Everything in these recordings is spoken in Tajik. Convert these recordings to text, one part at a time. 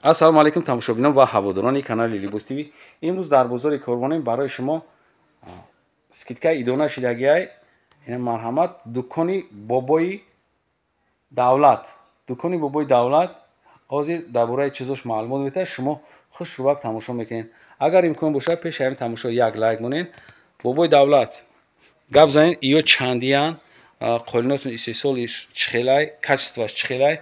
Ассалому алайкум, тамошобинон ва ҳаводорони канали Либос ТВ. Имрӯз дар бозори Корвонем барои шумо скидкаи идона шидагиай. Ина марҳамат, дукони Бобои Давлат. Дукони Бобои Давлат ҳозир дар бораи чизош маълумот метаҳад, шумо хушрӯбак тамошо мекунед. Агар имкон бошад, пеши ҳамин тамошо як лайк монед. Бобои Давлат, гап занед, иё чандиян, қолинотон истеҳсолиш чӣ хелай, качествоаш чӣ хелай.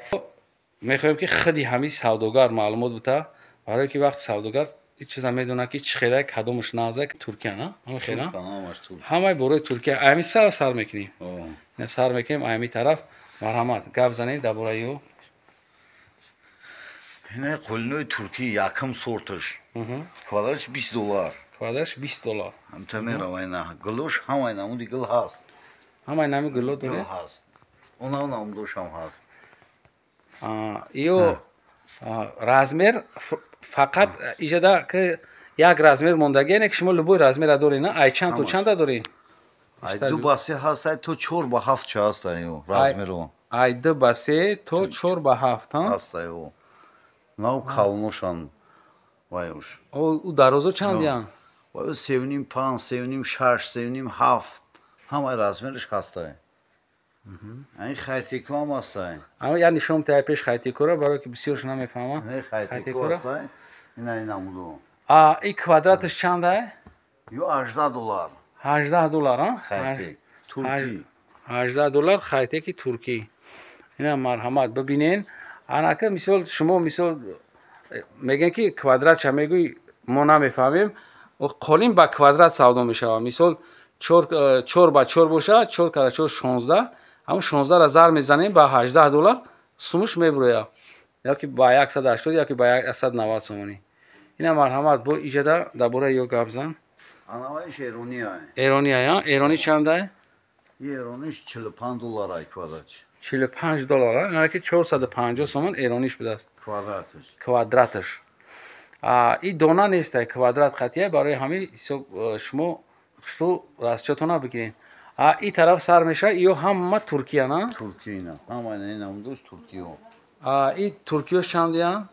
Мехоҳем, ки худи ҳамин савдогар маълумот бита, барое ки вақти савдогар ҳеҷ чиза медонад, ки чӣ хелай, кадомаш нағза. Туркия на ҳама хела, ҳамаи бораи Туркия. Ами сар сар мекунем, сар мекунем ами тараф. Марҳамат, гап занед дар бораи ё. Ина қолинои туркӣ, якум сорташ, квадратш 20 доллар. Квадратш 20 доллар. Ҳамта мерава, ина гулош ҳамаи намуди гул ҳаст. Ҳамаи нами гуло доред? Ҳаст, она намудошам ҳаст. Ё размер фақат иҷода ки як размер мондагӣ, не ки шумо любой размера доред, на? Ай чанд то чанда доред? Ай 2 ба 3 ҳаст, ай то 4 ба 7 ча ҳаст аю размеро. Ай 2 ба 3 то 4 ба 7. Ҳаст аю нав калношан ваюш. Ӯ дарозо чандиян? Ваю 3,5, 3,5, 6, 3,5, 7, ҳамаи размераш ҳастай. Ин хайтико ҳам ҳастай. Я нишон тай пеш хайтикора, барое ки бисёрш намефаҳмам. Хайтико ҳастай, ина намудо. И квадраташ чандай? Ё 18 доллар. 18 доллар. Хайтик туркӣ. 18 доллар хайтеки туркӣ. Ина марҳамат, бибинен. Анака мисол, шумо мисол мегӯем, ки квадратша мегӯй, мо намефаҳмем. Қолин ба квадрат савдо мешавад. Мисол, 4 ба 4 бошад, 4 кара 4 16, ҳамн 16-ра зарб мезанем ба 18 доллар, сумуш мебурояд ёки ба 180, ёки ба 190 сомонӣ. Ина марҳамат, бо иҷода дар бораи ё гап зан. Анаваиш эрония. Эрония, эронӣ чандай? Эрониш 45 доллар ай квадратш. 45 доллар, ки 450 сомон эрониш будааст. Квадратш. Квадраташ и дона нестай, квадрат қатия. Барои ҳамин ҳисоб шумо хушрӯ расчётона бигиред. И тараф сар мешавад, ё ҳама туркия, на? Туркия, ҳама намудош туркиё. И туркиёш чандиян?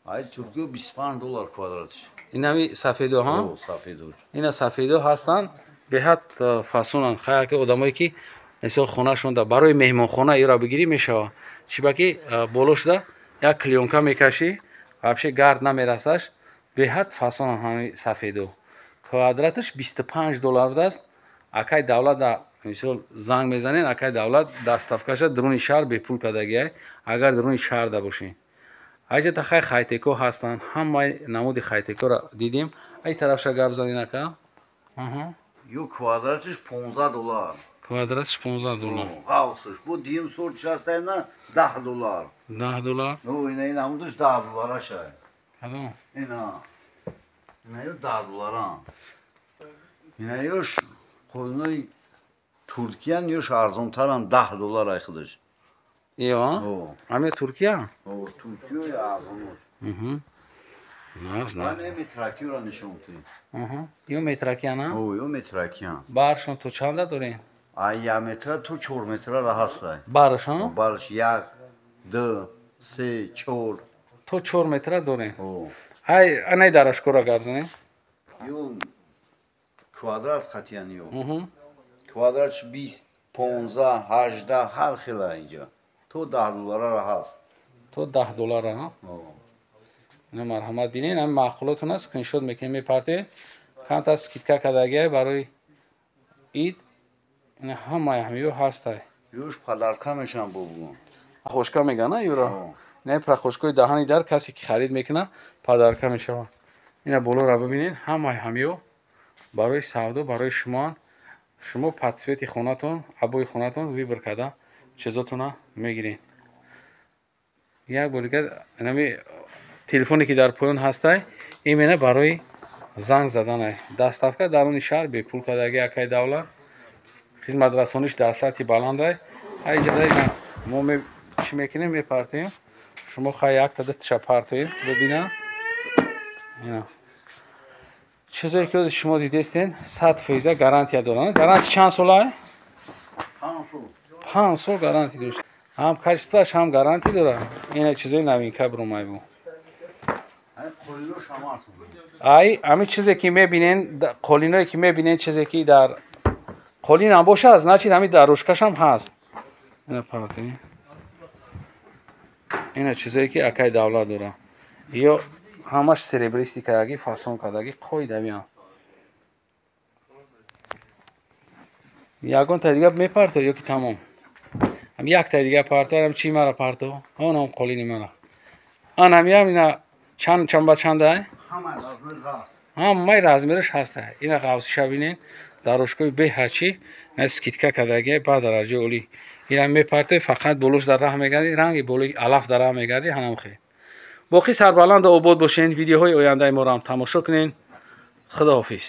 Ай туркиё 25 доллар квадратш. Инами сафедо ҳа? Сафедо. Ина сафедо ҳастанд, беҳад фасонанд. Хая ки одамое ки мисол хонашонда барои меҳмонхона иро бигирӣ мешавад, чиба ки боло шуда як клеёнка мекашӣ, вообще гард намерасаш. Беҳад фасонанд ҳами сафедо. Квадраташ 25 доллар будааст. Акай Давлата мисол занг мезанед, акай Давлат доставкаша дуруни шаҳр бепул кардагиай, агар дуруни шаҳрда бошед. Аҷата хай хайтеко ҳастанд, ҳамаи намуди хайтекоро дидем. Ай тарафша гап занед, ака. Ё квадратиш 15 доллар. Квадратиш 15 доллар. Ғавсш бо дуюм сортиш ҳастай, на 10 доллар. 10 доллар. Ина ин ҳамудаш 10 долларашай. Кадом? Ина, ина ё 10 доллара. Ина ёш қолинои туркиян, ёш арзонтаран, 10 доллар ай худаш. Ё ҳаме туркия? Туркиёи арзонош. Нағз, нағз. Метракиёро нишон кунед. Ё метракия, на? Ё метракия. Баршон то чанда дорем? Ай 1 метра то 4 метрара ҳастай. Баршон? Барш як, ду, се, чор. То 4 метра дорем. Ай анай дарашкора гап занем. Ё квадрат қатиян, ё квадратш 20, 15, 18, ҳар хела инҷа то 10 долларара ҳаст. То 10 доллара. Ина марҳамат, бинед, ҳами маъқулотон аст, скриншот мекунем, мепартоем. Камтар скидка кардагиай барои ид. Ина ҳамаи ҳамиё ҳастай. Ёш подарка мешавам, бобу. Хошка мегана юро. Ина прахошкои даҳани дар касе ки харид мекуна, подарка мешавад. Ина болоро бибинед, ҳамаи ҳамиё барои савдо, барои шумоанд. Шумо под цвети хонатон, обои хонатон выбор карда чизотона мегиред. Як бор дигар, инами телефоне ки дар поён ҳастай, именно барои занг заданай. Доставка даруни шаҳр бепул кардаги акай Давлат, хизматрасониш дар сатҳи баландай. Айҷада мо чӣ мекунем, мепартоем. Шумо хай якта дуташа партоед, бибина. Чизое ки ҳозир шумо дидестен, 100 фоиза гарантия доранд. Гарантия чанд сола? 5 сол гарантия дошт, ҳам качествоаш, ҳам гарантия дорад. Ина чизои новинка биромайбу. Ай, ҳамин чизе ки мебинен, қолиное ки мебинен, чизе ки дар қолин ҳам бошад, значит ҳамин дар ручкашам ҳаст. Ина партои. Ина чизое ки акай Давлат дора. Ё ҳамаш серебристый кадаги, фасон кадаги, қоидавиам. Ягон та дига мепарто ё ки тамом? Ҳам як та дига парто, ҳам чи мара парто? Онам қолини мара. Ан ҳамиам ина чанд чанд ба чанда? Ҳамаи размераш ҳаста. Ина қавсиша бинен, дарошкои беҳачи, на скидка кадаги ба дараҷаи олӣ. Ина мепарто, фақат болош дар раҳ мегарди, ранги болои алаф дар раҳ мегарди, ҳанам хел. Боқӣ сарбаланду обод бошен, видеоҳои ояндаи моро ҳам тамошо кунен. Худоҳофиз.